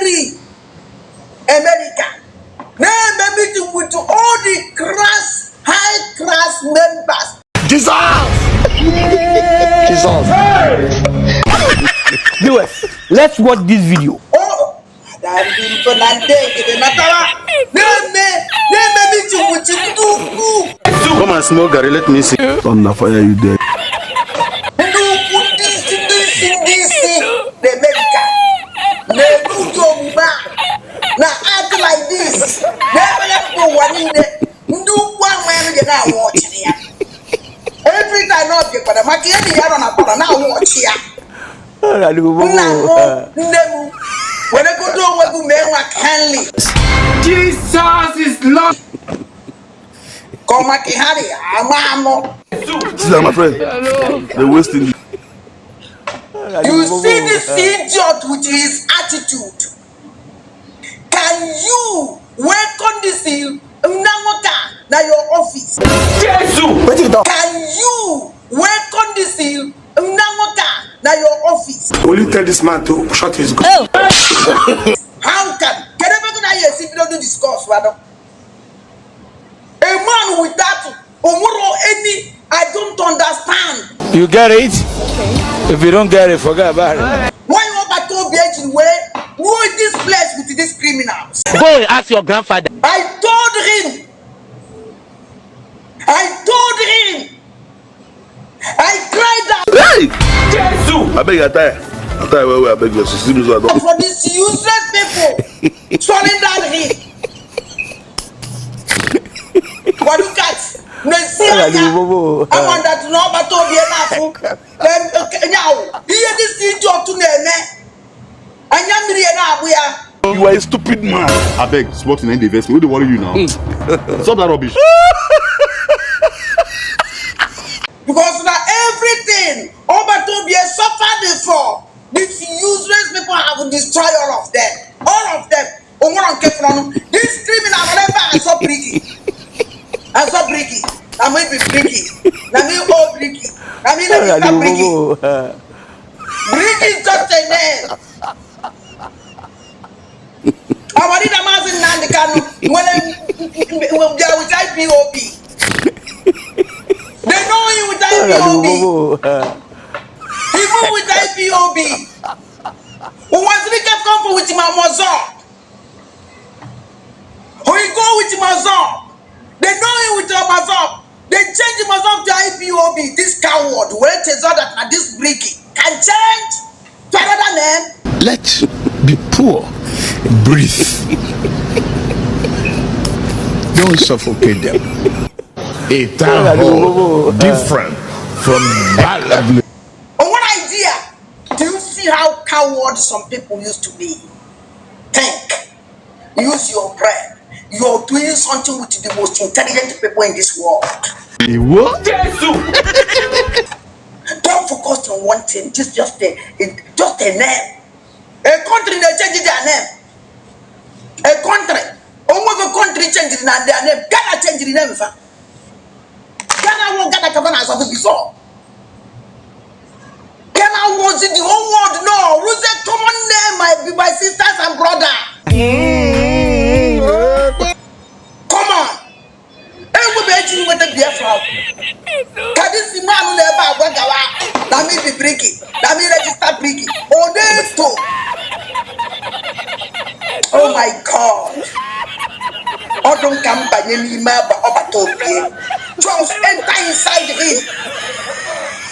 Henry America na-eme meeting with all the class, high class members. Jesus! Jesus! Viewers, let's watch this video. Oh, ndị mfe na ndị ekele natara na-eme meeting with ndị ukwu. Come and smoke garri, let me see. Thunder fire you there. Ndị ukwu, ndị isi, ndị isi, ndị isi na America na-eme ụdị omume a na act like this na-emere mba ụwa niile. Ndị ukwu ahụ ya ji na-awụ ọchịrị ya every time ọ bịakwara maka ihe na ya nọ na parlour na-awụ ọchị ya. Nna m, nne m, were godo onwe gị mee nwa kindly. Jesus is Lord. Ka ọ maka ha dị ama amụ. See my friend. They're wasting you. You see this idiot with his attitude. Can you welcome this nna nwoke a na your office? Jesus. Can you welcome this nna nwoke a na your office? Will you tell this man to shut his gun? How can, kedu ebe gị na ya esi bido do discuss wado? A man with that onwero any, I don't understand. You get it? If you don't get it, forget about it. Why ọbata obi ejiri wee ruo this place with these criminals? Go and ask your grandfather. I told him. I told him. I cried out Hey! Jesus. I beg you, attire. Attire well, well, I beg you. See me so I don't. for these useless people surrendered him. But look at na-esi anya amandatụ na ọbata obi na-afụ nyawo ihe this idiot na-eme, anya mmiri ya na-agbụ ya. You are a stupid man. I beg, small thing, dey vex me. Who dey worry you now? Stop that rubbish. Because na everything ọbata obi suffered for, these useless people have destroyed all of them, all of them. Onwere nke fọrọ. This criminal nọ ebe a asọ briki, asọ briki, na me be briki, na me owe briki, na me register briki. Briki is just a name. Our leader Mazi Nnamdi Kanu nwere bịara with IPOB. They know him with IPOB. He moved with IPOB. Uwazuruike come for with MASSOB. He go with MASSOB. They know him with MASSOB. They change MASSOB to IPOB. This coward wey tell that na this briki can change to another name. Let the poor breathe. Don't suffocate them. A town hall different from that of On what idea? Do you see how coward some people used to be? Think. Use your brain. You're doing something with the most intelligent people in this world. What? Jesus. Don't focus on one thing. Just a name. A country, they change their name. A country. Only country change their name. Ghana change the name. Fa. Ghana won't Ghana cover as of before. Ghana was the whole world know. Who's a common name, my sisters and brother? Come on. Enwebe eji nweta Biafra. Ka this man nọ ebe a gwa gawa na me be briki, na me register briki. Ọ na-eto. Oh my God. Ọdụ m ka m banye n'ime ọbata obi. Just enter inside him.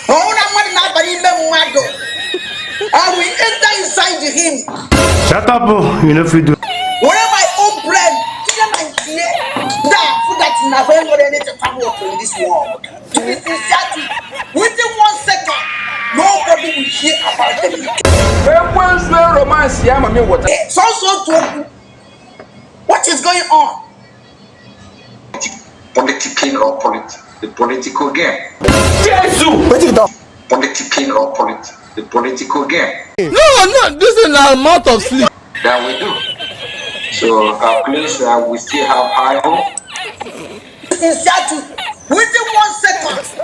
Ọ bụrụ na mmadụ na-aba n'ime mmadụ, I will enter inside him. Shut up, oh. You know if you do. Were my own brain tinye na ntinye that put that na when nwere anything power in this world. To be sincere to you, within one second, nobody will hear about them. Ekwensu romance ya mami water. So so to what is going on? Politicking or the political game. Jesus. Politicking or the political game No, this is an amount of sleep. That we do. So please, we still have high hope Sincere to within one second.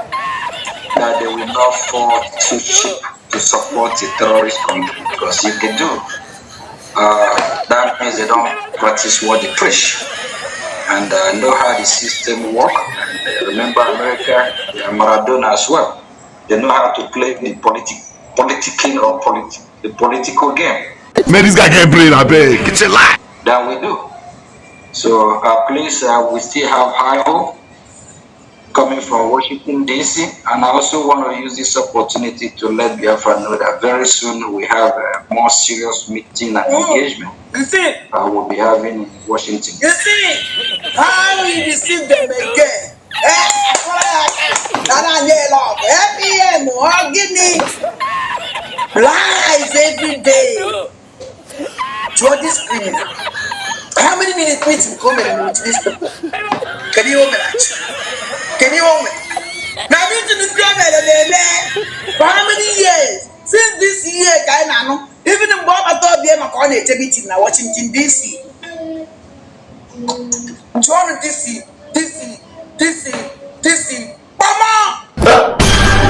That they will not fall too cheap to support a terrorist country, because if they do, Sometimes they don't practice what they preach and know how the system works. And remember America, they are Maradona as well. They know how to play the politicking or the political game. Man, this guy can't play, I beg. It's a lie. Than we do. So please, we still have high hope coming from Washington, D.C. And I also want to use this opportunity to let Biafra know that very soon we have a more serious meeting and engagement. You see? We'll be having in Washington. You see how you deceive them again? Lies every day. Draw this criminal. How many minutes meeting come and with these people? Can you open it? Can you open it? Now meeting is for how many years? Since this year, guy, now even in Bob meeting now Washington DC. John DC, DC, DC, DC. Mama!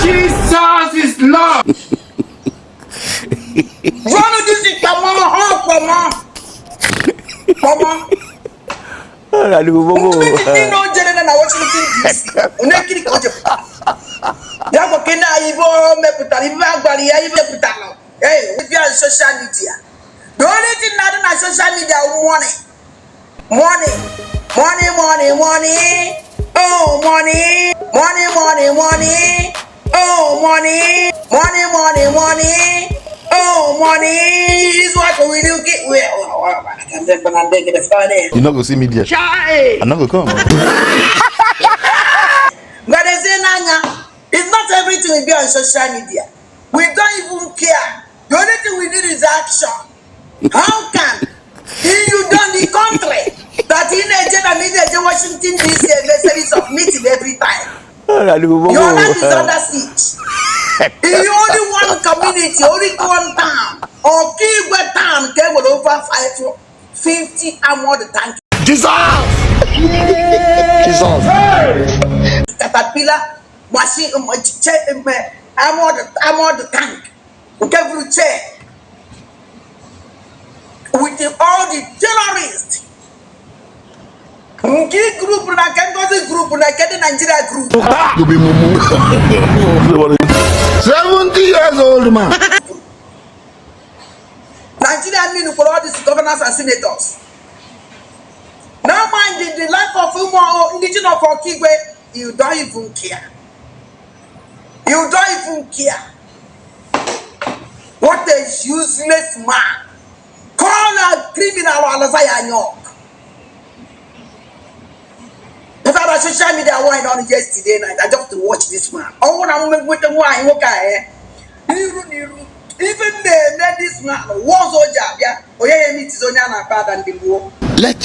Jesus is Lord. John DC, Mama, huh, Mama. Mama. Hey, if you are on social media, the only thing that on social media is money. Money, money, money, money. Oh, money, money, money, money. Oh, money, money, money, money. Oh, money is what we do get. You're not gonna see me there. I'm not gonna come. But they say, Nanya, it's not everything will be on social media. We don't even care. The only thing we need is action. How can you done the country that in a Washington DC a series of meeting every time? Your land is under siege. In only one community, only one town, or Kigwe town came with over 50 armored tank. Jesus! Jesus! Caterpillar machine, armored tank. Every chair with all the terrorists. Nki group na Ngozi group na Kedi Nigeria group. You be mumu. 70 years old man. Nigeria mean for all these governors and senators. Now mind the life of Umo indigenous of Okigwe, you don't even care. You don't even care. What a useless man. Call a criminal Alazaya Nyok. If I was social media wine on yesterday night, I just to watch this man. Oh, when I'm with the wine, okay. Even they this man was Oja, oh yeah, meet his own bad and the war. Let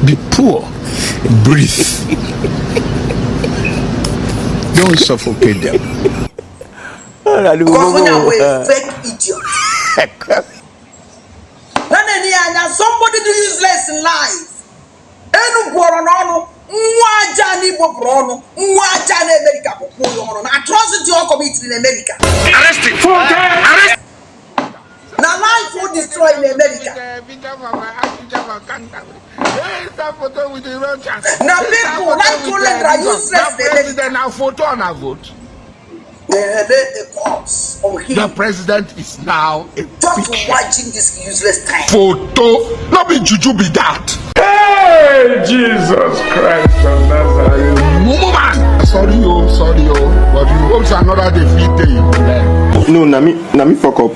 be poor, breathe. Don't suffocate them. Because when you are a fake idiot. Somebody do useless in life. Enu gworo n'ọnụ nwa aja n'Igbo bụrụ ọnụ nwa aja na America bụ kwuo ọnụ na atrocity ọ committed in America. Arrest him. Arrest. Na life will destroy in America. Na people like children are useless in America. Now photo on our vote. They lay the corpse on him. The president is now a just watching this useless time. Photo, not be juju be that. Hey, Jesus Christ of Nazareth. Mumu man. Sorry yo, but you hope another day fit day. No, na me fuck up.